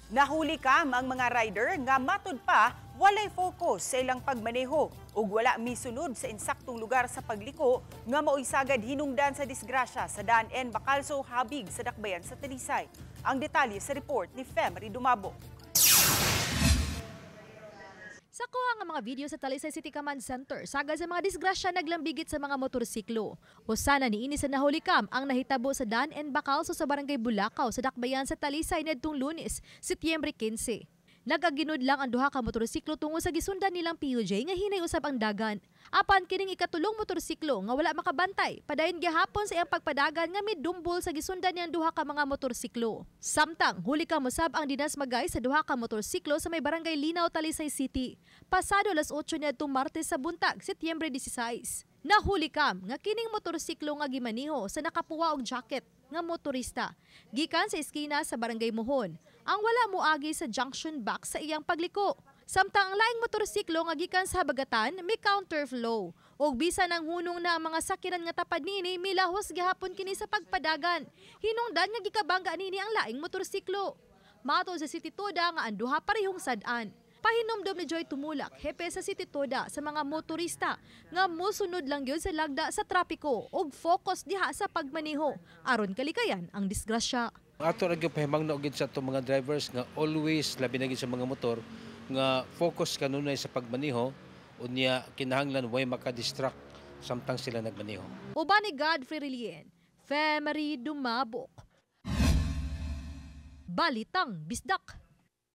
Nahuli kam ang mga rider nga matud pa walay focus sa ilang pagmaneho ug wala misunod sa insaktong lugar sa pagliko nga maoy sagad hinungdan sa disgrasya sa Daan N. Bacalso, Habig sa Dakbayan sa Talisay. Ang detalye sa report ni Femery Dumabo. Sa kuha nga mga video sa Talisay City Command Center, sagad sa mga disgrasya naglambigit sa mga motorsiklo. Usa na niini sa nahulikam ang nahitabo sa Dan and Bacalso sa Barangay Bulacau sa Dakbayan sa Talisay niadtong Lunes, Setyembre 15. Nagaginod lang ang duha ka motorsiklo tungod sa gisundan nilang PUJ nga hinay usab ang dagan. Apan kining ikatulong motorsiklo nga wala makabantay, padayon gihapon sa iyang pagpadagan nga midumbol sa gisundan niyang duha ka mga motorsiklo. Samtang huli ka mosab ang dinasmagay sa duha ka motorsiklo sa may Barangay Linaw, Talisay City. Pasado alas 8 niadtong Martes sa buntag, Setyembre 16. Nahuli kam nga kining motorsiklo nga gimaniho sa nakapuwa og jacket nga motorista gikan sa eskina sa Barangay Mohon ang wala moagi sa junction box sa iyang pagliko. Samtang ang laing motorsiklo nga gikan sa Habagatan may counterflow. Og bisan ang hunong na ang mga sakyanan nga tapad niini, milahos gihapon kini sa pagpadagan. Hinungdan nga gikabangga niini ang laing motorsiklo. Matod sa City Toda nga ang duha parehong sad-an. Pahinumdom ni Joy Tumulak, hepe sa City Toda, sa mga motorista nga mosunod lang gyud sa lagda sa trapiko ug focus diha sa pagmaneho aron kalikayan ang disgrasya. Ato ra gyud pahimangno gyud sa atong mga drivers nga always, labi na gyud sa mga motor, nga focus kanunay sa pagmaneho, unya kinahanglan way maka-distract samtang sila nagmaneho. Uban ni Godfrey Relien, Femery Dumabok. Balitang Bisdak.